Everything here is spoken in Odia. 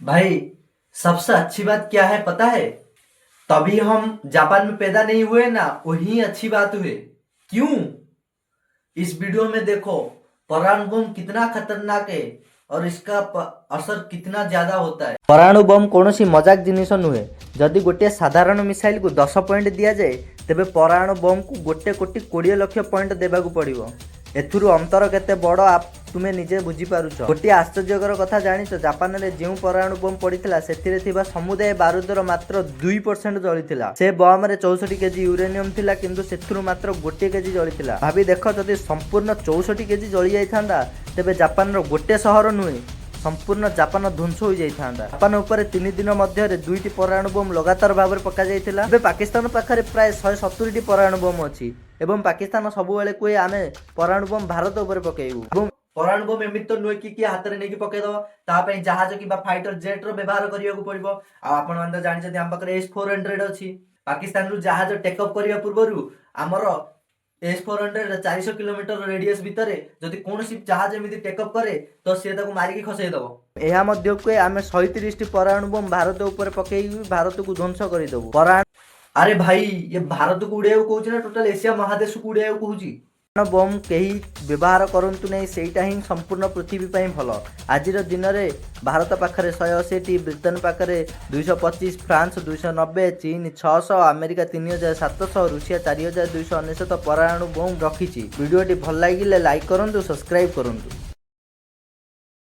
भाई, सबसे अच्छी बात क्या है पता है? तभी हम जापान में पैदा नहीं हुए ना, वही अच्छी बात हुए। क्यों? इस वीडियो में देखो, परमाणु बम कितना खतरनाक है और इसका असर कितना ज्यादा होता है। ପରମାଣୁ ବମ୍ କୌଣସି ମଜାକ ଜିନିଷ ନୁହେଁ। ଯଦି ଗୋଟିଏ ସାଧାରଣ ମିସାଇଲକୁ 10 ପଏଣ୍ଟ ଦିଆଯାଏ, ତେବେ ପରମାଣୁ ବମ୍କୁ 1 କୋଟି 20 ଲକ୍ଷ ପଏଣ୍ଟ ଦେବାକୁ ପଡ଼ିବ। ଏଥିରୁ ଅନ୍ତର କେତେ ବଡ଼ ତୁମେ ନିଜେ ବୁଝିପାରୁଛ। ଗୋଟିଏ ଆଶ୍ଚର୍ଯ୍ୟକର କଥା ଜାଣିଛ? ଜାପାନରେ ଯେଉଁ ପରମାଣୁ ବମ୍ ପଡ଼ିଥିଲା, ସେଥିରେ ଥିବା ସମୁଦାୟ ବାରୁଦର ମାତ୍ର 2% ଜଳିଥିଲା। ସେ ବମ୍ରେ 64 କେଜି ୟୁରେନିୟମ ଥିଲା, କିନ୍ତୁ ସେଥିରୁ ମାତ୍ର 1 କେଜି ଜଳିଥିଲା। ଭାବି ଦେଖ, ଯଦି ସମ୍ପୂର୍ଣ୍ଣ 64 କେଜି ଜଳି ଯାଇଥାନ୍ତା, ତେବେ ଜାପାନର ଗୋଟେ ସହର ନୁହେଁ, ସମ୍ପୂର୍ଣ୍ଣ ଜାପାନ ଧ୍ୱଂସ ହୋଇଯାଇଥାନ୍ତା। ଜାପାନ ଉପରେ 3 ଦିନ ମଧ୍ୟରେ ଦୁଇଟି ପରମାଣୁ ବମ୍ ଲଗାତାର ଭାବରେ ପକାଯାଇଥିଲା। ଏବେ ପାକିସ୍ତାନ ପାଖରେ ପ୍ରାୟ 170ଟି ପରମାଣୁ ବମ୍ ଅଛି ଏବଂ ପାକିସ୍ତାନ ସବୁବେଳେ କୁହେ, ଆମେ ପରମାଣୁ ବମ୍ ଭାରତ ଉପରେ ପକେଇବୁ। ଏବଂ ପରମାଣୁ ବମ୍ ଏମିତି ତ ନୁହେଁ କି କିଏ ହାତରେ ନେଇକି ପକେଇଦବ। ତା ପାଇଁ ଜାହାଜ କିମ୍ବା ଫାଇଟର ଜେଟ୍ ର ବ୍ୟବହାର କରିବାକୁ ପଡିବ। ଆଉ ଆପଣମାନେ ତ ଜାଣିଛନ୍ତି, ଆମ ପାଖରେ S-400 ଅଛି। ପାକିସ୍ତାନରୁ ଜାହାଜ ଟେକଅପ୍ କରିବା ପୂର୍ବରୁ ଆମର S-400 400 kilometre radius ଭିତରେ ଯଦି କୌଣସି ଜାହାଜ ଏମିତି ଟେକଅପ୍ କରେ, ତ ସିଏ ତାକୁ ମାରିକି ଖସେଇ ଦବ। ଏହା ମଧ୍ୟ କୁହେ, ଆମେ 130ଟି ପରମାଣୁ ବମ୍ ଭାରତ ଉପରେ ପକେଇକି ଭାରତକୁ ଧ୍ୱଂସ କରିଦେବୁ। ପରମାଣୁ, ଆରେ ଭାଇ, ଇଏ ଭାରତକୁ ଉଡେଇବାକୁ କହୁଛି ନା ଟୋଟାଲ ଏସିଆ ମହାଦେଶକୁ ଉଡେଇବାକୁ କହୁଛି? ବମ୍ କେହି ବ୍ୟବହାର କରନ୍ତୁ ନାହିଁ, ସେଇଟା ହିଁ ସମ୍ପୂର୍ଣ୍ଣ ପୃଥିବୀ ପାଇଁ ଭଲ। ଆଜିର ଦିନରେ ଭାରତ ପାଖରେ 180ଟି, ବ୍ରିଟେନ ପାଖରେ 225, ଫ୍ରାନ୍ସ 290, ଚୀନ 600, ଆମେରିକା 3700, ରୁଷିଆ 4299 ପରମାଣୁ ବମ୍ ରଖିଛି। ଭିଡ଼ିଓଟି ଭଲ ଲାଗିଲେ ଲାଇକ୍ କରନ୍ତୁ, ସବସ୍କ୍ରାଇବ୍ କରନ୍ତୁ।